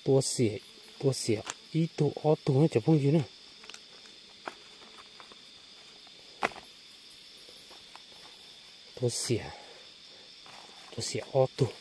Tua xiam, tua xiam ib tug ob tug na cov phooj ywg na. Tua xiam, tua xiam ob tug.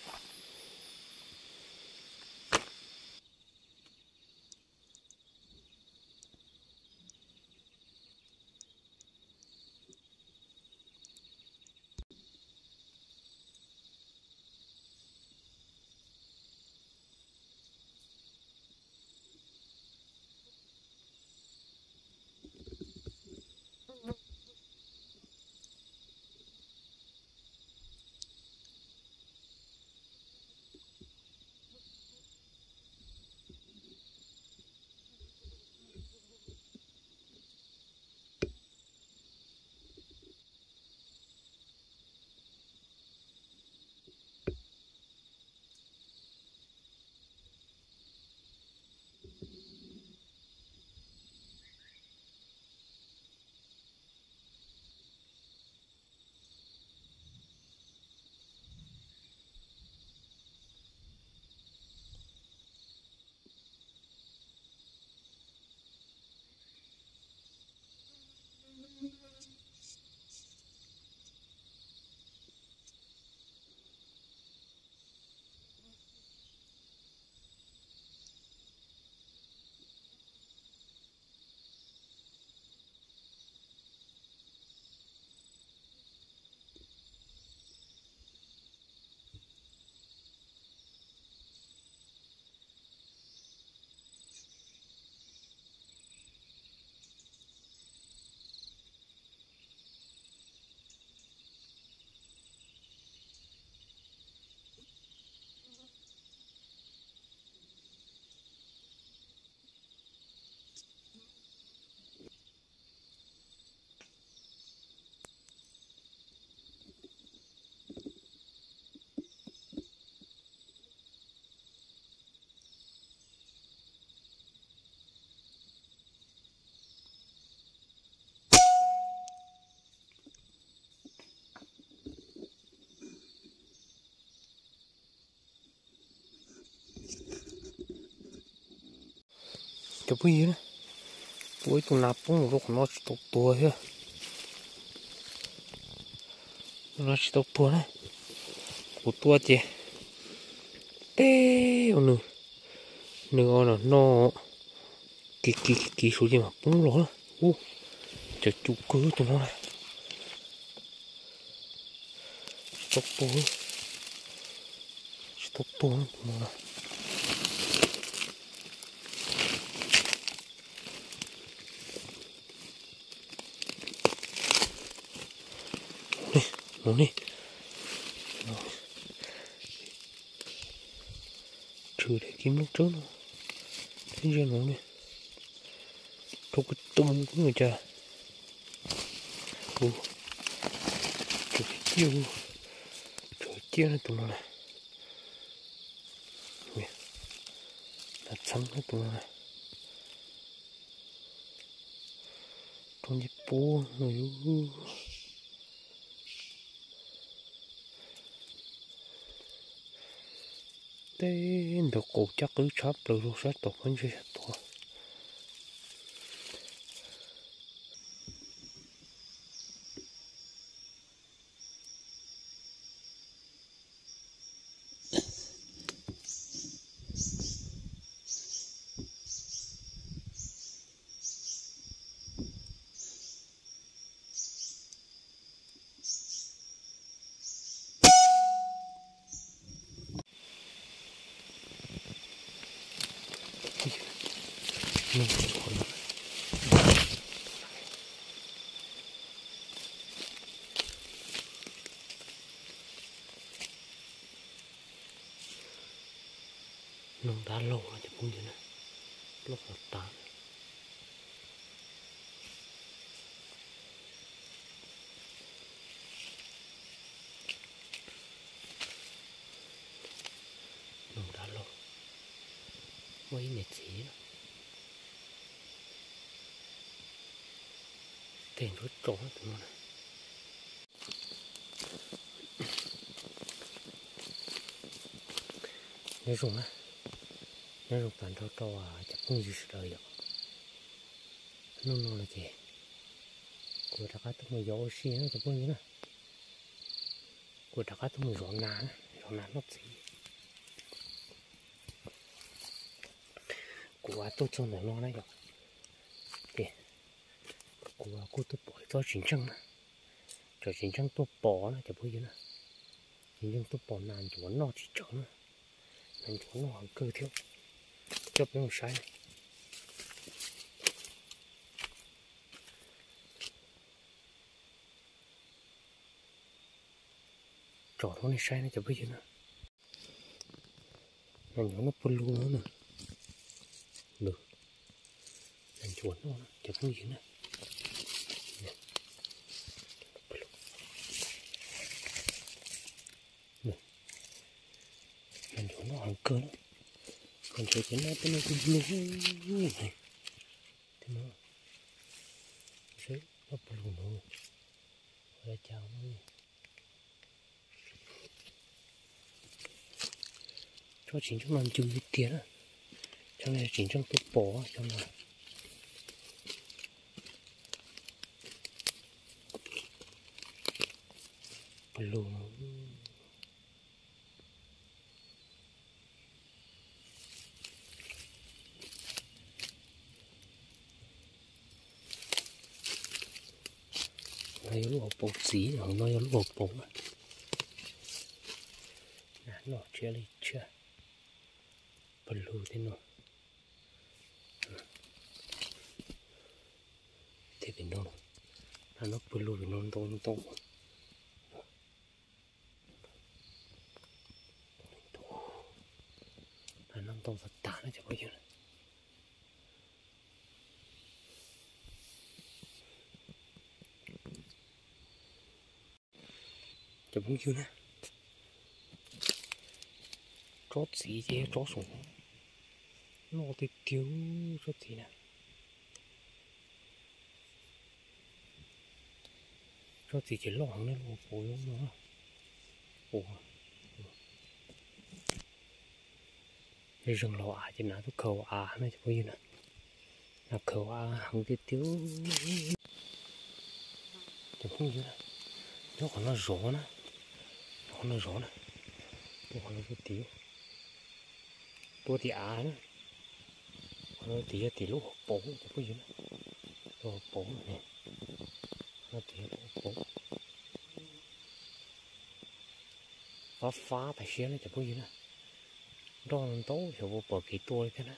Cov phooj ywg, tua ib tug nas poob rau qhov no tsis tau tuag thiab. Tus no tsis tau tuag na. Kuv tua ces teb nws, nws o no no kiv kiv kiv kiv suv ces mam poob los. Ub, cov cus kawg tus no na. Tsis tau tuag, tsis tau tuag tus no na. Mus ni, tshwm daim kib nplooj tsawb no thiab ntsia no ne, rau kuv tua mus kub no cas. Ub, tsawv ciaj, tsawv ciaj na tus no na. Nas txheeb na tus no na. Rau ncej pub no yus. Tej ntawd qaum caj qwb tshab plaws rau sab tom pob ntseg sab tuaj. Noog dab laug no cov phooj ywg na, loj tas tas. Noog dab laug, muaj ib niam txiv, tej ntsuab tsaus tus no na. Nyob zoo na, Nyob zoo tag nrho rau cov phooj ywg sawv daws yom. Hnub no no ces kuv rov qab tuaj mus yos ua si na cov phooj ywg na. Kuv rov qab tuaj mus zov nas, zov nas noj txiv. Kuv tuaj txog ntawm no na yom, ces kuv kuj tuaj pom tsob txiv ntseej na. Cov txiv ntseej tuaj pom na cov phooj ywg na. Txiv ntseej tuaj pom nas ncuav noj tsis tsawg na. Nas ncuav noj heev kawg thiab. Coj peb mus saib. Tsom rau nej saib na cov phooj ywg na. Nas ncuav noj pawg lug no na. Nas ncuav noj cov phooj ywg na. Nas ncuav noj heev kawg na. Nas ncuav ces noj tej no pawg lug. Tej no, noj pawg lug no. Ua li cas no. Tsob txiv ntseej no ncw tiag tiag na. Tsob no txiv ntseej tuaj pom tsob no. Pawg lug. No yog lub hauv paus txiv, hauv no yog lub hauv paus. Noj tshiab li tshiab. Pawg lug thiab no. Thiab pem no, no pawg lug pem no ntau ntau. Noj ntau tag tag na cov phooj ywg. Cov phooj ywg na, tsob txiv ces yog tsob saum no tiag tiag, tsob txiv na. Tsob txiv ces loj heev na, loj pem no. Zeeg los av ces nav tuaj khaws av na cov phooj ywg na. Nav khaws av heev tiag tiag. Cov phooj ywg, nyob qhov no zov na, qhov no zov na, tuaj qhov no tuaj tim, tuaj tim av na, qhov no tim yog tim lub hauv paus cov phooj ywg na, lub hauv paus na, qhov no tim yog lub hauv paus. Fab fab tas siab na cov phooj ywg na, nroj ntau xyov puas pom kev tuaj li thiab na.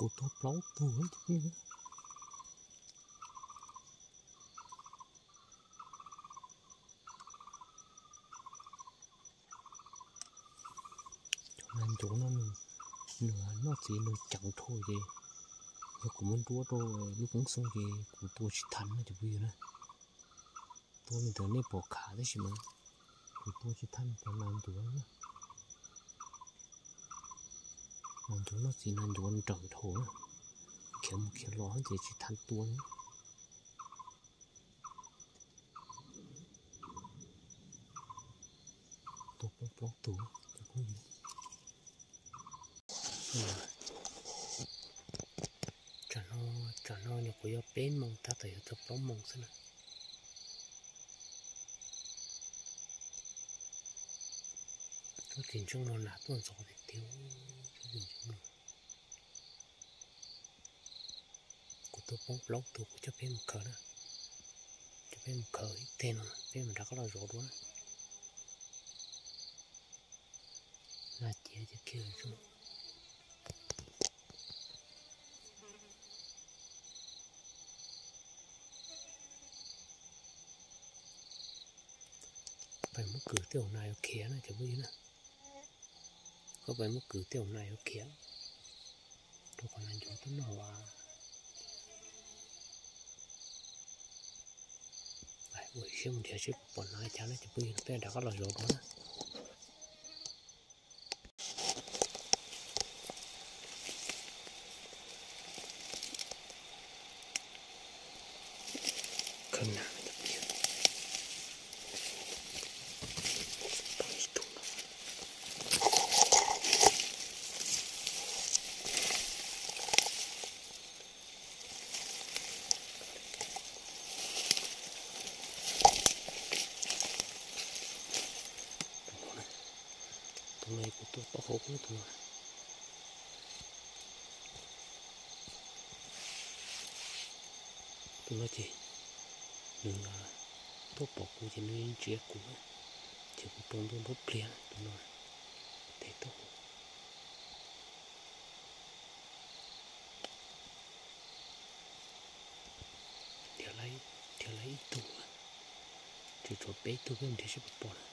Kuv tua plaub tug. Cov nas ncuav no nws noj txiv nws ceev dhau ces yog kuv muab nruab rau lub koob xoo ces kuv tua tsis thaj no cov phooj ywg na. Tua li ntawd nej pom khav tab sis mas kuv tua tsis thaj cov nas ncuav na. Nas ncuav noj txiv nas ncuav nrawm dhau na, khiav mus khiav los ces tsis thaj tua na. Tua plaub plaub tug. Tsam no, tsam no nyuam qhuav yog peb moos tab tom yuav txog plaub moos xwb na. Tsob txiv ntseej no nas tuaj ntxov tiag tiag. Tsob txiv ntseej no kuv tua poob plaub tug kuv coj peb mus khaws na. Coj peb mus khaws ib teg no peb mam rov qab los zov dua na. Nas ciav ces khiav zoo. Pais muab kwv tej zaum nas yuav khiav na cov phooj ywg na. Koj pais muab kwv tej zaum nas yuav khiav. Rau qhov nas ncuav tuaj noj as. Ua siab mus nrhiav seb puas pom nas li cas na cov phooj ywg, peb rov qab los zov dua na. Tus no kuv tua tau hauv tus no. Tus no ces nws tuaj pom kuv ces nws ntsia kuv, ces kuv rau ntua nruab pliag tus no, tes tuaj. Nrhiav lawm ib tug, tseem tshuav peb tug peb nrhiav seb puas pom na.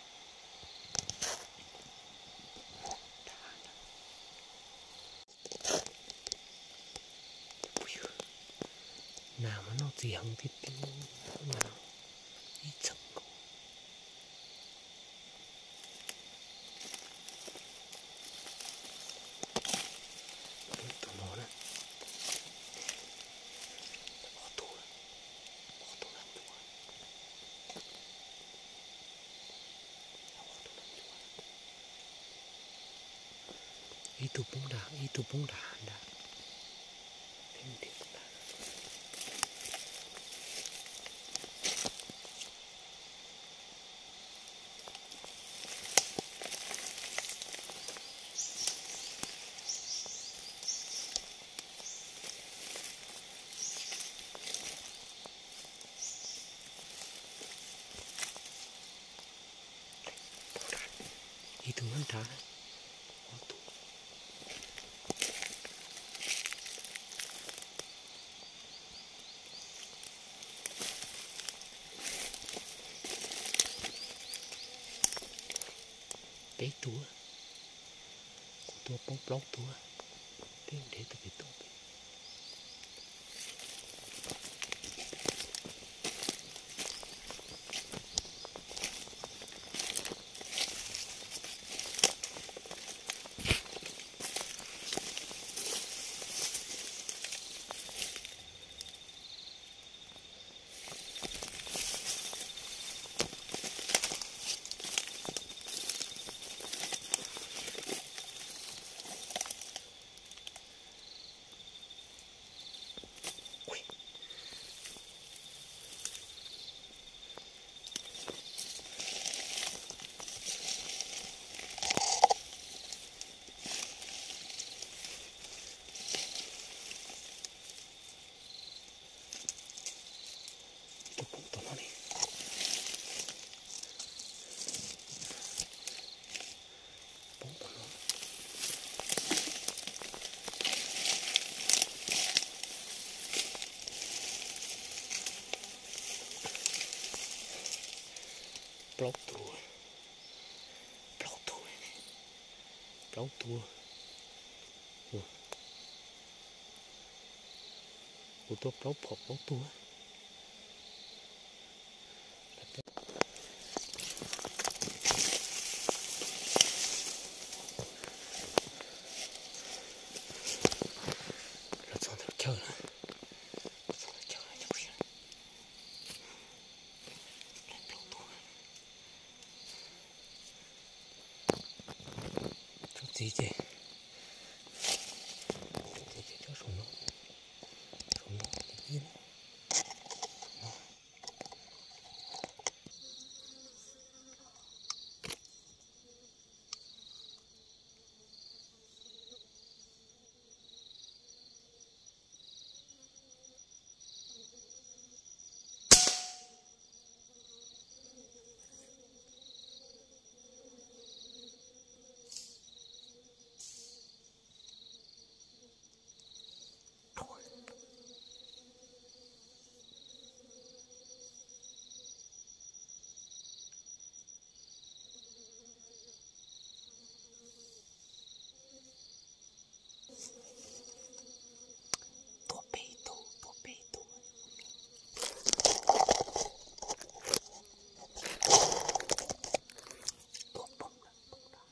Nas mas noj txiv heev tiag tiag, nas ib txheem nkaus. Tus no na, ob tug, ob tug nas ncuav. Ib tug poob nram, ib tug poob nram hav nrad. Ib tug nyob nrad, ob tug. Peb tug, kuv tua poob plaub tug, peb nrhiav tau pem toj pem. Plaub tug, plaub tug, plaub tug. Kuv tua plaub phom plaub tug. Los txog ntawm chaw na, txog ntawm chaw na, plaub tug. Tsob txiv ces, tsob txiv ces cov saum no, saum no ces ib no. Tua peb tug, tua peb tug. Tua poob lawm, poob lawm.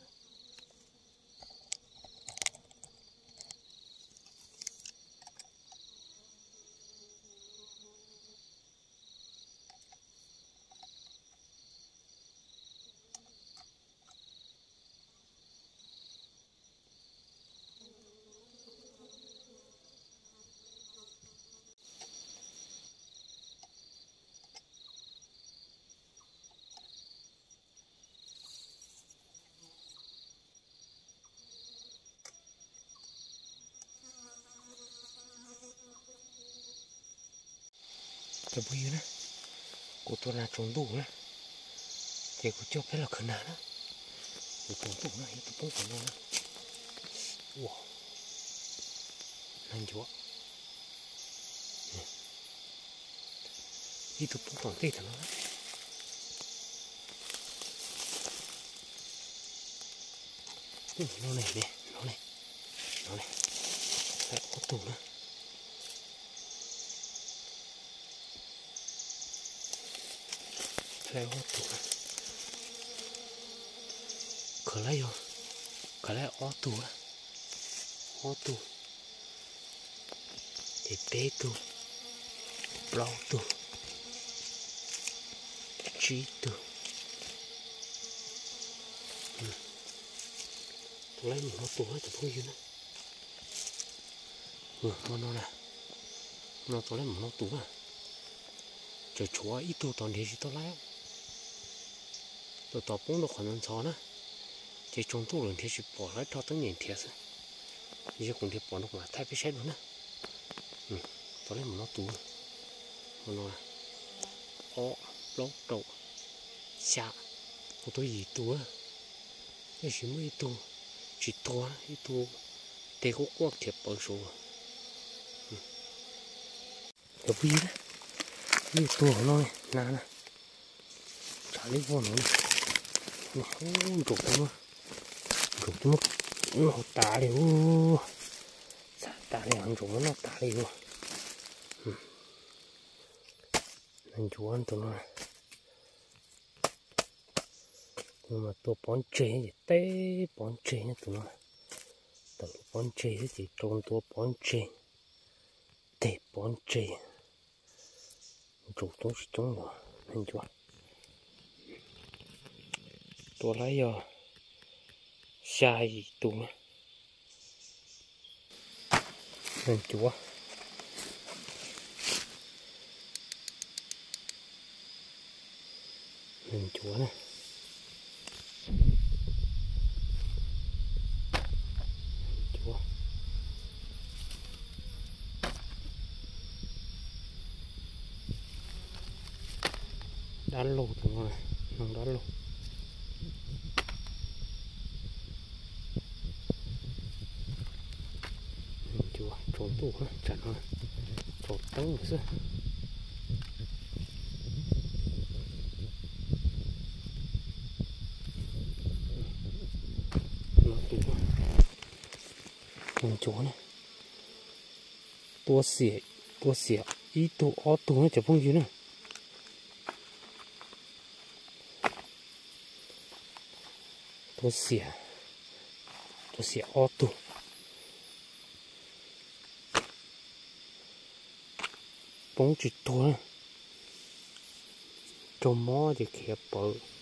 Cov phooj ywg na, kuv tua nas tsaus ntuj na, ces kuv coj peb los khwv nas na. Kuv tsaus ntuj na, ib tug poob qhov no na. Ua, nas ncuav. Ib tug poob tom ntej tag no na. No ne, no ne, no ne. Hlais ob tug na. Hlais ob tug na. Khaws lawm yog, khaws lawm ob tug na. Ob tug. Ces peb tug, plaub tug, tsib tug. Tua lawm mus no tus cov phooj ywg na. Hmo no na, no tua lawm mus no tus na. Tseem tshuav ib tug tod nrhiav tsis tau lawm. Tus tod poob rau qhov ntxhov ntxhov na, ces tsaus ntuj lawm nrhiav tsis pom, lawv rho teeb nyem nrhiav xwb. Yog kuv nrhiav pom no kuv mam thaij peb saib dua na. Tua lawm mus no tus, mus no ob, plaub, rau, xya, kuv tua yim tus, tiam sis muaj ib tug tsis tuag, ib tug tes quaj quaj khiav pawv saud. Cov phooj ywg, ib tug tuag no na, na, tsam li voj no, nraum twb muab, nraum twb muab noj tas li ub, txhav tas li, nraum muab noj tas li ub. Ncuav tus no, tus no mas tua pov ntseg ces teb pov ntseg tus no, tawm lub pov ntseg xwb ces rau ntua pov ntseg, teg pov ntseg. Ntsaum coob tsis coob los neeg ncuav. Tua lawm yog xya yim tus na. Neeg ncuav, neeg ncuav na. Ncuav. Dab laug tus no, noog dab laug. Ncuav tsaus ntuj tsam no tsaus teeb lawm xwb. Ncuav na. Tua xiam, tua xiam ib tug ob tug na cov phooj ywg na. Tua xiam, tua xiam ob tug. Poob tsis tuag na. Raug mob ces khiav pawv.